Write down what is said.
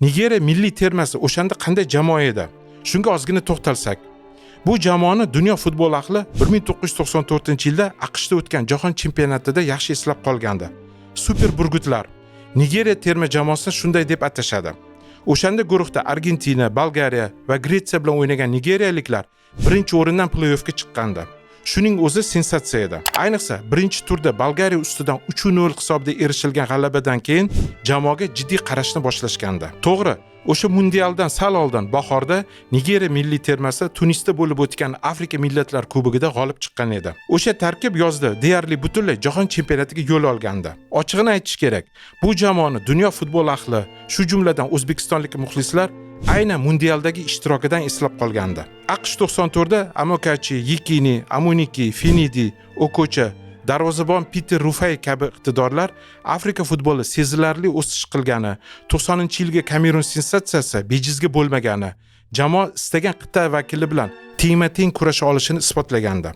Nigeriya milliy termasi o'shanda qanday jamoa edi? Shunga ozgina to'xtalsak. Bu jamoani dunyo futbol ahli 1994-yilda AQShda o'tgan jahon chempionatida yaxshi eslab qolgandi. Super burgutlar. Nigeriya terma jamoasini shunday deb atashadi. O'shanda guruhda Argentina, Bolgariya va Gretsiya bilan o'ynagan nigeriyaliklar birinchi o'rindan play-offga chiqqandi. Shuning o'zi sensatsiya edi. Ayniqsa, birinchi turda Bolgariya ustidan 3-0 hisobida erishilgan g'alabadan keyin jamoaga jiddiy qarashni boshlashgandi. To'g'ri, o'sha mundialdan sal oldin bahorda Nigeriya milliy termasi Tunisda bo'lib o'tgan Afrika Millatlar Kubogida g'olib chiqqan edi. O'sha tarkib yozda deyarli butunlay jahon chempionatiga yo'l olgandi. Ochig'ini aytish kerak, bu jamoani dunyo futbol ahli, shu jumladan o'zbekistonlik muxlislar aynan mundialdagi ishtirokidan eslab qolgandi. AQSh 94 da Amokachi, Yekini, Amuniki, Finidi, Okocha, darvozabon Peter Rufay kabi iqtidorlar Afrika futboli sezilarli o'sish qilgani, 90-yilgi Kamerun sensatsiyasi bejizga bo'lmagani, jamoa istagan qit'a vakili bilan tengma-teng kurasha olishini isbotlagandi.